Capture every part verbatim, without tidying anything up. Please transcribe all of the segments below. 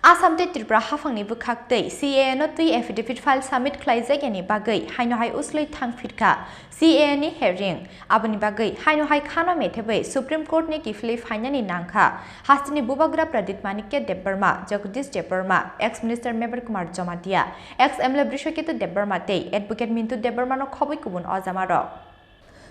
Assam tei Tripura haphangni bwkhak twi C A A no twi affidavit file submit khlaijakya ni bagwi haino hai uslwi thang phirkha C A A ni hearing. Aboni bagwi haino hai khano methebwi Supreme Court ni kiphilwi phainani nangkha. Hasteni bubagra Pradip Manikya Debbarma, Jagdish Debbarma, ex Minister Mebar Kumar Jamatia, ex M L A Brishaketu Debbarma tei Advocate Mintu Debbarma no khobwi kubun ojama rok.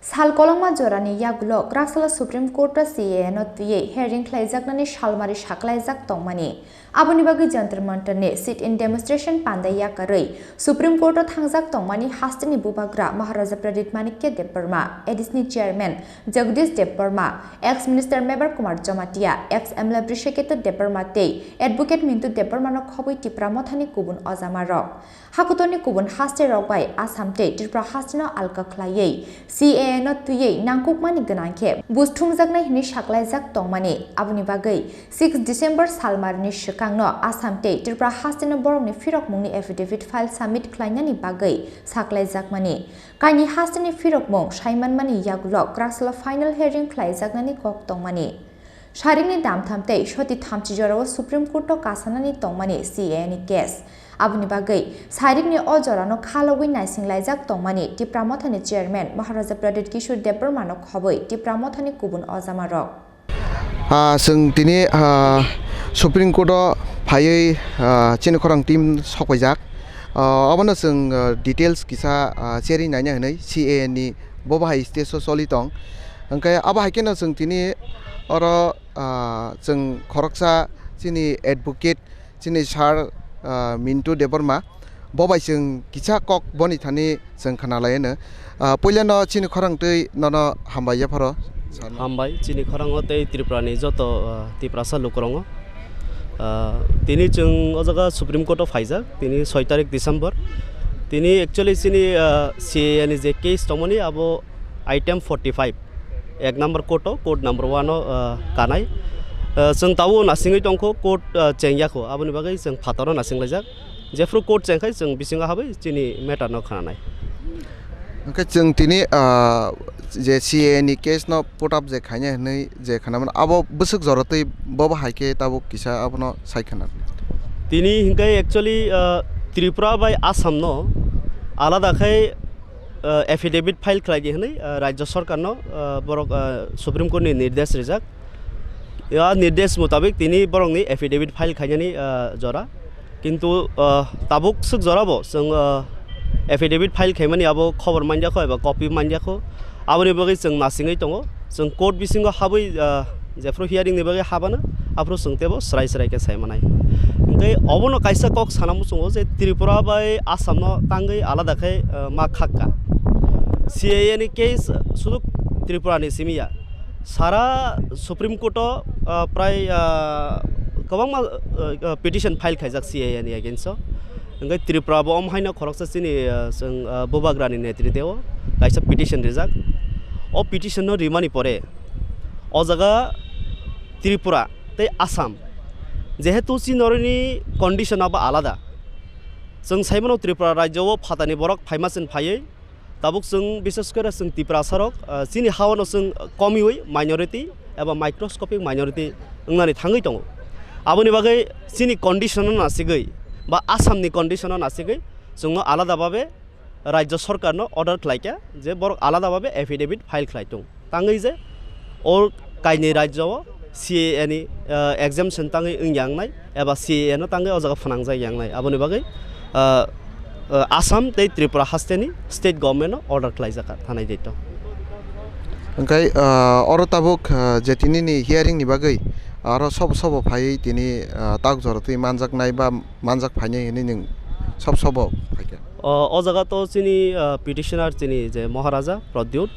Sal kolokma jorani yagulo kwraksalo Supreme Court o C A A no twiwi hearing khlaijaknani salmari saklaijak tongmani. Aboni bagwi Jantar Mantar ni sit-in demonstration panda yakarwi Supreme Court o thangjak tongmani hasteni bubagra Maharaja Pradip Manikya Debbarma, A D C ni chairman Jagdish Debbarma, ex minister Mebar Kumar Jamatia, ex M L A Brishaketu Debbarma tei Advocate Mintu Debbarma no khobwi Tipra Mothani kubun ojama rok. Hakutorni kubun haste rok bai Assam tei Tripura haste no alka khlaiwi C A A no twiwi nangkukmani gwnang khe buj thumjaknai hwnwi saklaijak tongmani. Aboni bagwi six December salmarni swkangno Assam tei Tripura hasteni borokni phirokmungni affidavit file submit khlainani bagwi saklaijakmani. Kaini hasteni phirokmung saimanmani yagulo kwraksalo final hearing khlaijaknani kok tongmani. Sarikni damtham tei soti thamchi jorao Supreme Court o kasanani tongmani C A A ni case. Aboni bagwi sarikni o jorano khalogwi naisinglaijak tongmani Tipra Mothani chairman Maharaja Pradyut Kishore Debbarma no khobwi Tipra Mothani kubun ojama rok. Ah, chwng tini, ah, Supreme Court o phaiwi, ah, chini khorang team sokpaijak. Ah, obono chwng, ah, details kisa, ah, cherwi naina hwnwi C A A ni bo bahai stage o choli tong. Hwnkhe abo hai kheno chwng tini oro, ah, chwng khoroksa chini advocate chini sir, ah, Mintu Debbarma, bo bai chwng kisa kok boni thani chwng khna lai anw. Ah, puila no chini khorang twi nono hambai yapharo. Hambai, chini khorango tei Tripura ni joto, ah, Tiprasa lukurongo. Ah, tini chwng o jaga Supreme Court o phaijak, tini soi tarik December. Tini actually chini, ah, C A A ni je case tongmani abo item forty five. Ek number court o, court number one o, ah, kanai. Ah, chwng tabuk nasingwi tongkho, court, ah, chengya kho, aboni bagwi chwng phataro nasinglaijak. Jephru court chengkhai chwng bisingo habwi chini matter no khnanai. Hwnkhe chwng tini, ah, je C A A ni case no put up je khainai hwnwi je khnamano, abo bwswk jora twi bobo hai khe tabuk kisa abono sai khna. Tini hwnkhe actually, ah, Tripura bai Assam no alada khai ah, affidavit file khlai di hwnwi, ah, Rajya Sarkar no, ah, borok, ah, Supreme Court ni nirdesh rijak. Ya nirdesh mutabik tini borok ni affidavit file khainani, ah, jora. Kintu, ah, tabuk swk jora bo chwng, ah, affidavit file khaimani abo khobor manya kho eba copy manya kho. Aboni bagwi chwng nasingwi tongo. Chwng court bisingo habwi, ah, jephru hearing ni bagwi habana, aphuru chwng tebo srai srai khe sai manai. Hwnkhe obono kaisa kok sana muchungo je Tripura bai Assam no tangwi alada khe, ah, ma khakka. C A A ni case sudu Tripura ni simi ya. Sara Supreme Court o, ah, prai, ah, kwbangma, ah, ah, petition file khaijak C A A ni against o. Hwnkhe Tripura bo om haino khoroksa chini, ah, chwng, ah, bubagra ni netriteo kaisa petition rijak. O petition no rimani pore o jaga Tripura tei Assam, jehetu chini noroni condition abo alada. Chwng saimano Tripura rajyo o phatani borok phaima chwng phaiwi, tabuk chwng bises kore chwng Tiprasa rok, ah, chini ha-o no chwng komiwi minority eba microscopic minority wngnani thangwi tongo. Aboni bagwi chini condition no nasigwi ba Assam ni condition no nasigwi chwngno alada babe Rajya Sarkar no order khlaikha je borok alada babe affidavit file khlai tung. Tangwi je o kainwi rajya o C A A ni, ah, exemption tangwi wngya wngnai eba C A A no tangwi o jaga phnangjak ya wngnai. Aboni bagwi, ah, ah, Assam tei Tripura hasteni state government no order khlaijak kha thanai daitw. Hwnkhe, ah, oro tabuk, ah, je tini ni hearing ni bagwi aro sobo sobo phaiwi tini, ah, tak jora twi manjaknai ba manjak phainai hwnwi nwng sobo sobo phaikha? O, o jaga to chini, ah, petitioner chini je Maharaja Pradyut,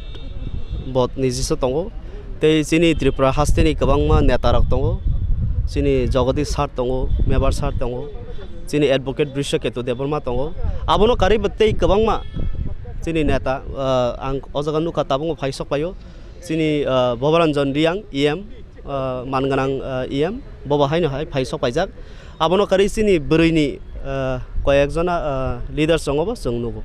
bo nijisa tongo. Tei chini Tripura hasteni kwbangma neta rok tongo. Chini Jagadish sir tongo, Mebar sir tongo. Chini advocate Brishaketu Debbarma tongo. Abono karwi bo tei kwbangma chini neta, ah, ang o jaga nukha tabungo phai sok paio. Chini, ah, Bhobaranjan Reang E M, ah, man gwnang, ah, E M, bobo haino hai phai sok paijak. Abono karwi chini bwrwini, ah, koyek jona, ah, leaders tongo bo chwng nugo.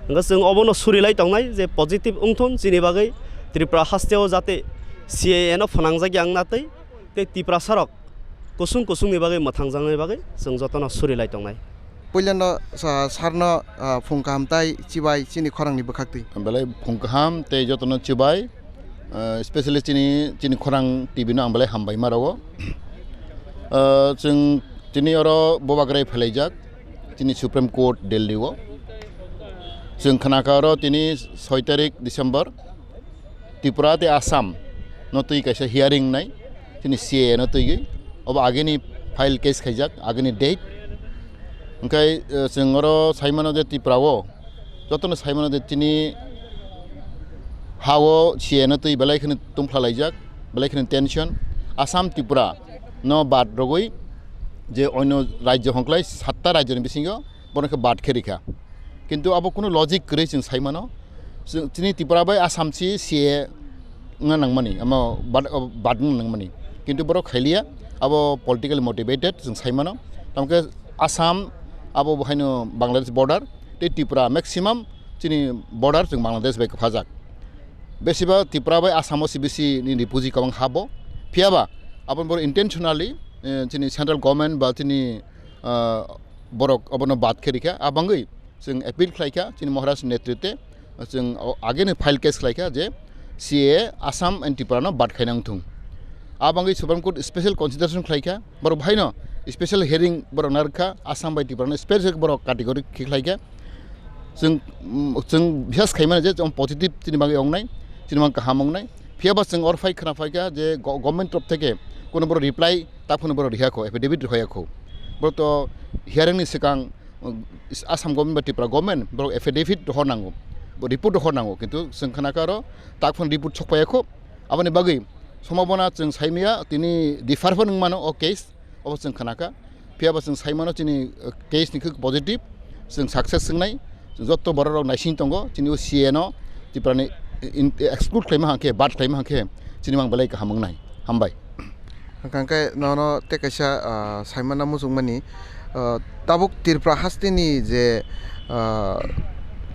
Hwnkhe chwng obono suri lai tongnai je positive wngthun chini bagwi Tripura hasteo jate C A A no phnangjak ya wngna twi tei Tiprasa rok kusung kusungni bagwi mwthangjaknai bagwi chwng jotono suri lai tongnai. Puilano, sa-, sarno, ah, phung kaham tai chibai chini khorangni bwkhaktwi. Belai phung kaham tei jotono chibai, ah, specially chini, chini khorang T V no ang belai hambai ma rwo. Ah, chwng tini oro bubagra phelaijak chini Supreme Court Delhi o. Chwng khnakha oro tini soi tarik December. Tripura tei Assam no twi kaisa hearing nai, chini C A A no twi, obo ageni file case khaijak, ageni date. Hwnkhe, eh, chwng oro sai mano je Tripura o, jotono sai mano je chini ha o C A A no twi belai kheno tungphla laijak, belai kheno tension. Assam, Tripura no bad rogwi je onyo rajyo hongklai satta rajyoni bisingo bono khe bad khe rikha. Kintu abo kunu logic kwrwi chwng sai mano. Chwng, chini Tripura bai Assam si C A A wngna nangmani, amo bad, bad wngna nangmani. Kintu borok khailiya, abo political motivated chwng sai mano. Tamokhe Assam abo bo haino Bangladesh border, tei Tripura maximum chini border chwng Bangladesh bai kwphajak. Besiba Tripura bai Assam o si bisi ni refugee kwbang habo. Phiyaba abo borok intentionally, eh, chini central government ba chini, ah, borok obono bad khe rikha. A bangwi chwng appeal khlaikha chini Maharaj netritwe, chwng o ageni file case khlaikha je C A A Assam and Tripura no bad khaina wngthung. A bangwi Supreme Court special consideration khlaikha, borok bahaino special hearing borok narwkha, Assam bai Tripura no special borok category khe khlaikha. Chwng, mm, chwng bisas khaimano je chwng positive chini bagwi wngnai, chini bagwi kaham wngnai. Phiyaba chwng or phai khna phaikha je go-, government top theke kuno borok reply ta phano borok rihakho, affidavit rihayakho. Borok to hearing ni swkang, um, Assam government ba Tripura government borok affidavit rohor nango, bo report rohor nango, kintu chwng khnakha aro ta phano report sokphaiyakho. Aboni bagwi sombhabona chwng saimaya tini defer phano wngmano o case. Obo chwng khnakha. Phiyaba chwng saimano chini, uh, case ni khe positive, chwng success wngnai. Chwng jotto borok rok naising tongo, chini o C A no Tripura ni in-, exclude khlaima hangkhe, bad khlaima hangkhe, chini mang belai kaham wngnai. Hambai. Hwnkhe nono tei kaisa, uh, saimana muchungmani, uh, tabuk Tripura hasteni je, uh,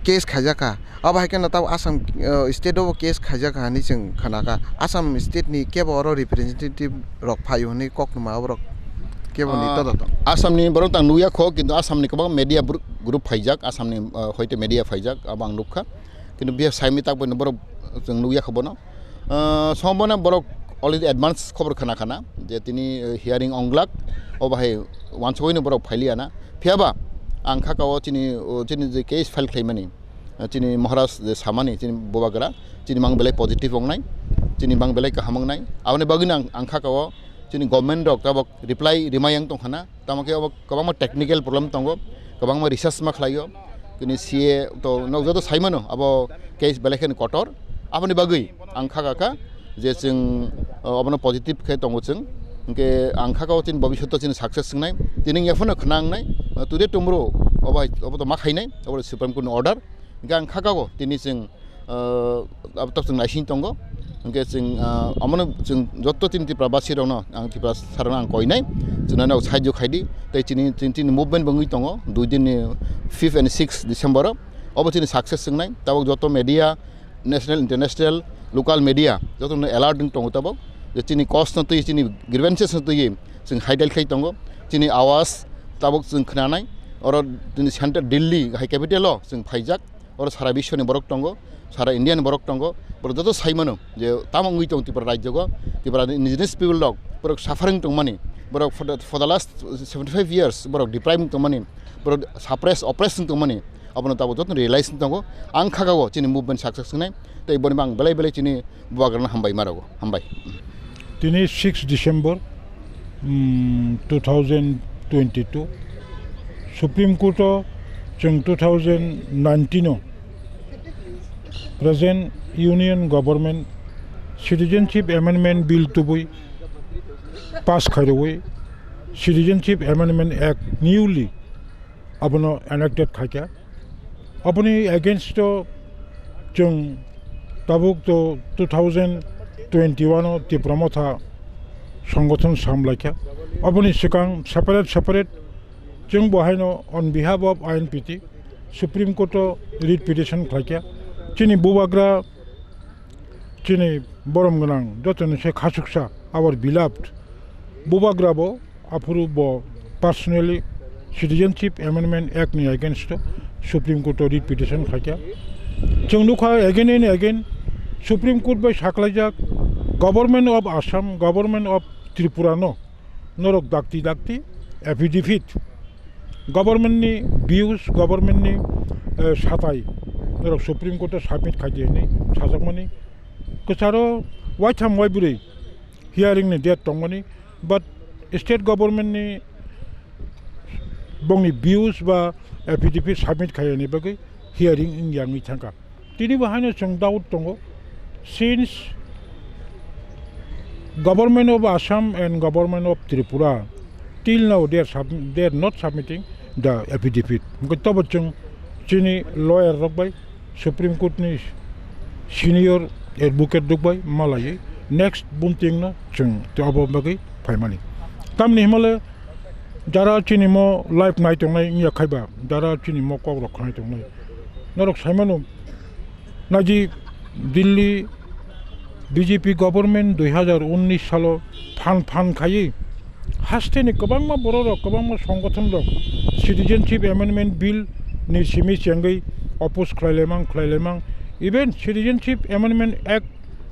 case khaijakha, abo hai kheno tabuk Assam, uh, state o bo case khaijakha hinwi chwng khnakha. Assam state ni kebo oro representative rok phaio hinwi kok numa borok kebo ni Ah, todo tong. Assam ni borok tang nukya kho, kintu Assam ni kwbang media bru-, group phaijak, Assam ni, ah, hoite media phaijak, abo ang nukha. Kintu biya saimwi tak bai borok chwng nukya kho bono. Ah, sombona borok already advance khobor khana khana je tini, eh, hearing onglak, o bahai wansugwi no borok phailiya na. Phiyaba ang kha kao chini, o chini je case file khlaimani. Chini Maharaj je samani, chini bubagra, chini mang belai positive wngnai, chini mang belai kaham wngnai. Aboni bagwino ang, ang kha kao chini government rok tabok reply rimai yang tongkhana, tamo khe obo kwbangma technical problem tongo, kwbangma research ma khlaio. Chini C A to nok joto saimano, abo case belai kheno kotor. Aboni bagwi ang kha kha je chwng, uh, obono positive khe tongo chwng. Hwnkhe ang kha kao chini bobishoto chini success wngnai, tini wngya phano khna wngnai, uh, today tomorrow obo hai, obo to ma khainai, obo Supreme Court ni order. Hwnkhe ang kha kao tini chwng, uh, abo to chwng naising tongo. Hwnkhe chwng, uh, omono chwng joto chini Tripura basi rokno, ang Tripura sarokno ang koinai, chwngno nok sahajyo khaidi, tei chini, chini, chini movement bo wngwi tongo, dui din ni fifth and sixth December o, obo chini success wngnai, tabok joto media, national, international, local media, jotono alert wng tongo tabok, je chini cause no twi, chini grievances no twi chwng highlight khai tongo, chini awas tabok chwng khnanai, oro chini center Delhi hai capital o chwng phaijak, oro sara biswni borok tongo, sara India ni borok tongo, borok joto saimano je tamo wngwi tong Tripura rajyo o, Tripura ni indigenous people rok borok suffering tongmani, borok for the, for the last seventy five years borok deprived tongmani, borok suppress, oppress tongmani, abono tabok joto realize wng tongo. Ang kha kao chini movement success wngnai, tei boni bang belai belai chini bubagrano hambai ma rwo. Hambai. Tini six December, mm, two thousand twenty-two, Supreme Court o chwng two thousand nineteen o present Union Government Citizenship Amendment Bill tubui pass khairwi Citizenship Amendment Act newly abono enacted khaikha. Aboni against o chwng tabuk to two thousand twenty-one o Tipra Motha songothon samlaikha. Aboni swkang separate separate chwng bo haino on behalf of I N P T Supreme Court o writ petition khlaikha. Chini bubagra, chini borom gwnang, jotoni se khasuksa, our beloved bubagra bo Aphuru bo personally Citizenship Amendment Act ni against o Supreme Court o writ petition khaikha. Chwng nukha again and again Supreme Court bai saklaijak Government of Assam, Government of Tripura no norok dakti dakti affidavit, government ni views, government ni, eh, satai norok Supreme Court o submit khaidi hinwi sajakmani. Kwcharo waitham waibwrwi hearing ni date tongmani, but state government ni bongni views ba affidavit submit khaiyani bagwi hearing wngya wngwi thangkha. Tini bo haino chwng doubt tongo, since Government of Assam and Government of Tripura till now they are sub-, they are not submitting the affidavit. Hwnkhe tobo chwng chini lawyer rok bai Supreme Court ni senior advocate rok bai malaiwi next bunting no chwng tei obo bagwi phaimani. Tamni himale jara chini mo live nai tongnai wngya khaiba, jara chini mo kok rok khnai tongnai. Norok saimano, naji Delhi B J P government dui hazar unnish salo phan phan khaiwi hasteni kwbangma bororok, kwbangma songothonrok Citizenship Amendment Bill ni simi chengwi oppose khlailaimang, khlailaimang. Even Citizenship Amendment Act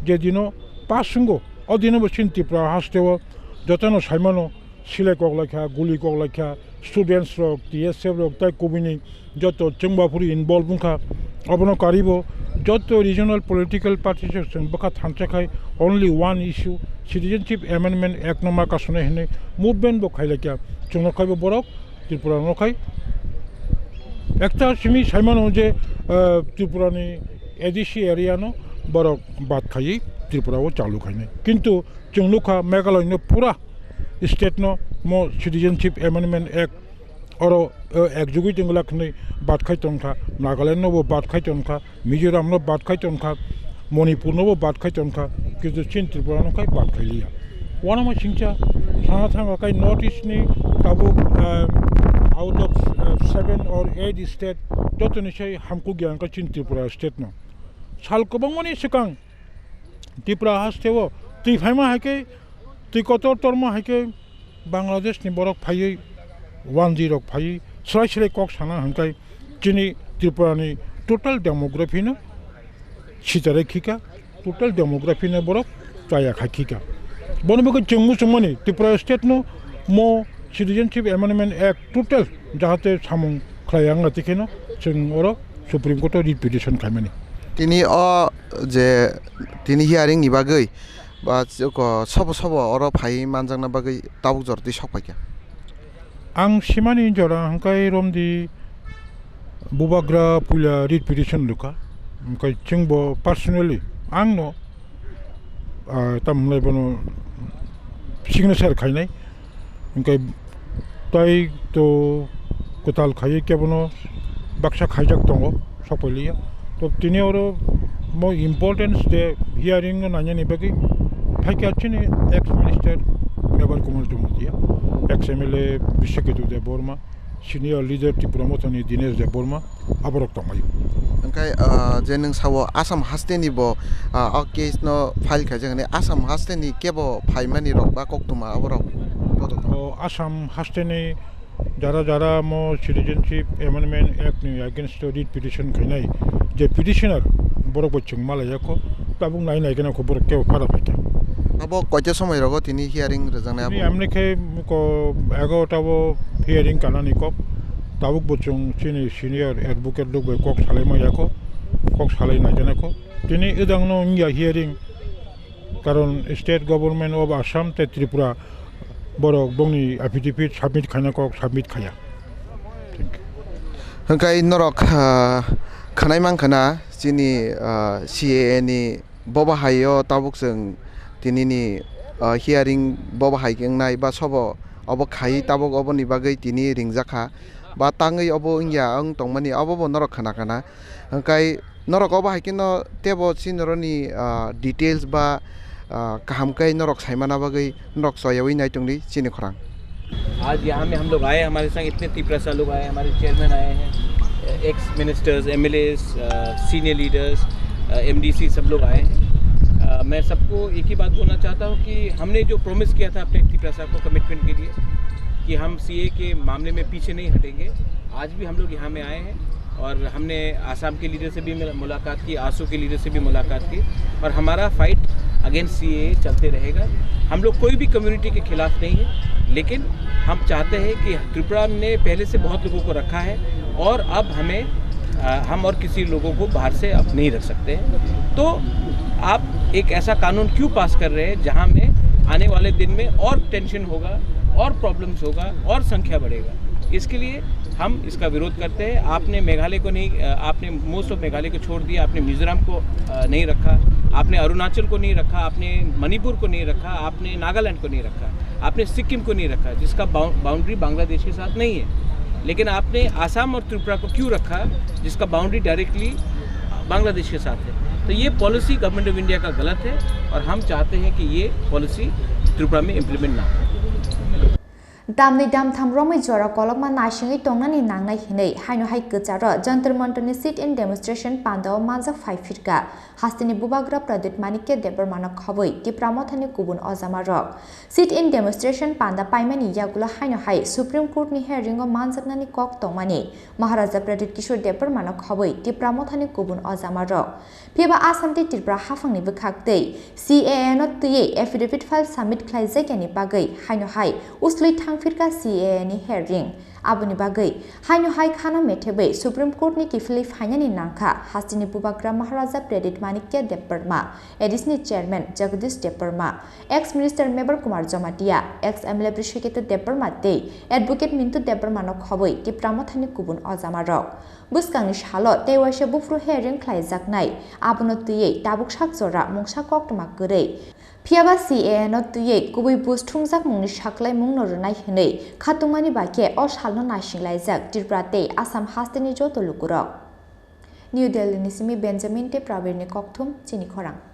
je dino pass wngo, o dino bo chini Tripura hasteo jotono saimano, silai kok laikha, guli kok laikha, students rok, T S F rok, tai kubuni joto chwngba phuru involve wngkha. Obono karibo joto regional political parties rok chwng bwkha thansa khai only one issue, Citizenship Amendment Act no ma kasonai hinwi movement bo khai laikha. Chwngno khaibo borok Tripura no khai. Ekta simi saimano je, eh, Tripura ni A D C area no borok bad khaiwi Tripura o chalu khainai. Kintu chwng nukha Meghalaya no pura state no mo Citizenship Amendment Act oro, eh, executive wngla khwnwi bad khai tongkha, Nagaland no bo bad khai tongkha, Mizoram no bad khai tongkha, Manipur no bo bad khai tongkha, kintu chini Tripura no khai bad khai liya. Uanama singcha sana thangkha khai North East ni tabuk, eh, out of, eh, seven or eight state jotoni sai hamkuk ya wngkha chini Tripura state no. Sal kwbangmani swkang Tripura hasteo twi phaima hai khe, twi kotor torma hai khe Bangladesh ni borok phaiwi, wanji rok phaiwi, srai srai kok sana hwnkhai chini Tripura ni total demography no sitarai khika, total demography no borok chaya khai khika. Bono bagwi chwng muchungmani Tripura state no mo Citizenship Amendment Act total jahate samung khlai ang ati kheno chwng oro Supreme Court o writ petition khaimani. Tini o je tini hearing ni bagwi ba chiko sobo sobo oro phai manjakna bagwi tabuk jor twi sok paikha. Ang simani jora hwnkhe romdi bubagra puila writ petition lukha, hwnkhe chwngbo personally angno, ah, tamo hwnlai bono signature khainai. Hwnkhe tai to kwtal khaiwi kebono baksa khaijak tongo, sokphailiya. To tini oro mo importance de hearing no nainani bagwi phaikha chini ex minister Mebar Kumar Jamatia, ex M L A Biswaketu Debbarma, senior leader Tipra Mothani Dinesh Debbarma, aborok tongmai. Hwnkhe, ah, je nwng sao Assam hasteni bo, ah, o case no file khaijak hwnwi Assam hasteni kebo phaimani rok ba koktwma aborok? O Assam hasteni jara jara mo Citizenship Amendment Act ni against o writ petition khainai je petitioner borok bo chwng malai yakho, tabuk nai nai khe nakho borok kebo phara phaikha. Abo koita somoi rogo tini hearing rwjaknai abo? Tini amni khe ko egarota bo hearing kanani kok. Tabuk bo chwng chini senior advocate rok bai kok salai ma yakho, kok salai nai khe nakho. Tini idang no wngya hearing, karon state government of Assam tei Tripura borok bongni affidavit submit khaina kok submit khaya. Thank you. Hwnkhe norok, ah, khwnai mankha na chini, ah, C A A ni bobo hai o tabuk chwng tinini, ah, hearing bobo hai khe wngnai ba sobo obo khai tabuk oboni bagwi tini ringjakha ba tangwi obo wngya wng tongmani obo bo norok khna khna. Hwnkhe norok obo hai kheno tebo chini roni, ah, details ba, ah, kaham khe norok saimana bagwi norok choyawi nai tongdi chini khorang. आज यहाँ में हम लोग आए, हमारे संग इतने तिपरासा लोग आए, हमारे चेयरमैन आए हैं, एक्स मिनिस्टर्स, एमएलएस, अ, सीनियर लीडर्स, अ, एमडीसी सब लोग आए हैं। अ, मैं सबको एक ही बात बोलना चाहता हूँ कि हमने जो प्रॉमिस किया था अपने तिपरासा को कमिटमेंट के लिए, कि हम सीए के मामले में पीछे नहीं हटेंगे। आज भी हम लोग यहाँ में आए हैं और हमने आसाम के लीडर से भी मिल-, मुलाकात की, आसू के लीडर से भी मुलाकात की और हमारा फाइट अगेंस्ट सीए चलते रहेगा। हम लोग कोई भी कम्युनिटी के खिलाफ नहीं है, लेकिन हम चाहते हैं कि त्रिपुरा ने पहले से बहुत लोगों को रखा है और अब हमें, अ, हम और किसी लोगों को बाहर से अब नहीं रख सकते हैं। तो आप एक ऐसा कानून क्यों पास कर रहे हैं जहाँ में आने वाले दिन में और टेंशन होगा और प्रॉब्लम्स होगा और संख्या बढ़ेगा। इसके लिए हम इसका विरोध करते हैं। आपने मेघालय को नहीं, अ, आपने मोस्ट ऑफ मेघालय को छोड़ दिया, आपने मिजोरम को, अ, नहीं रखा, आपने अरुणाचल को नहीं रखा, आपने मणिपुर को नहीं रखा, आपने नागालैंड को नहीं रखा, आपने सिक्किम को नहीं रखा, जिसका बाउ-, बाउंड्री बांग्लादेश के साथ नहीं है। लेकिन आपने आसाम और त्रिपुरा को क्यों रखा, जिसका बाउंड्री डायरेक्टली बांग्लादेश के साथ है? तो ये पॉलिसी गवर्नमेंट ऑफ इंडिया का गलत है और हम चाहते हैं कि ये पॉलिसी त्रिपुरा में इम्प्लीमेंट ना हो। Damni damtham romwi jora kolokma naisingwi tongnani nangnai hinwi haino hai kwcharo Jantar Mantarni sit-in demonstration pandao manjak phai phirkha hasteni bubagra Pradyut Manikya Debbarmano khobwi Tipra Mothani kubun ojamarok. Sit-in demonstration panda paimani yagulo haino hai Supreme Courtni hearingo manjaknani kok tongmani Maharaja Pradyut Kishore Debbarmano khobwi Tipra Mothani kubun ojamarok. Phiya ba Assam tei Tripura haphangni bwkhak tei C A A no twiwi affidavit file submit khlaijakya ni bagwi haino hai usli thangphirkha C A A ni hearing. Aboni bagwi haino hai khano methebwi Supreme Court ni kiphilwi phainani nangkha hasteni bubagra Maharaja Pradyut Manikya Debbarma, A D C ni chairman Jagadish Debbarma, ex minister Mebar Kumar Jamatia, ex M L A Brishaketu Debbarma tei advocate Mintu Debbarma no khobwi Tipra Mothani kubun ojamarok. Bwskangni salo tei waisa buphuru hearing khlaijaknai, abono twiwi tabuk sak jora mungsa koktwma kwrwi. Phiya ba C A A no twiwi kubui buj thumjakmungni saklaimungno rwnai hwnwi khatungmani bai khe o salno naisinglaijak Tripura tei Assam hasteni joto lukurok. New Delhi ni simi Benjamin tei Prabir ni kokthum chini khorang.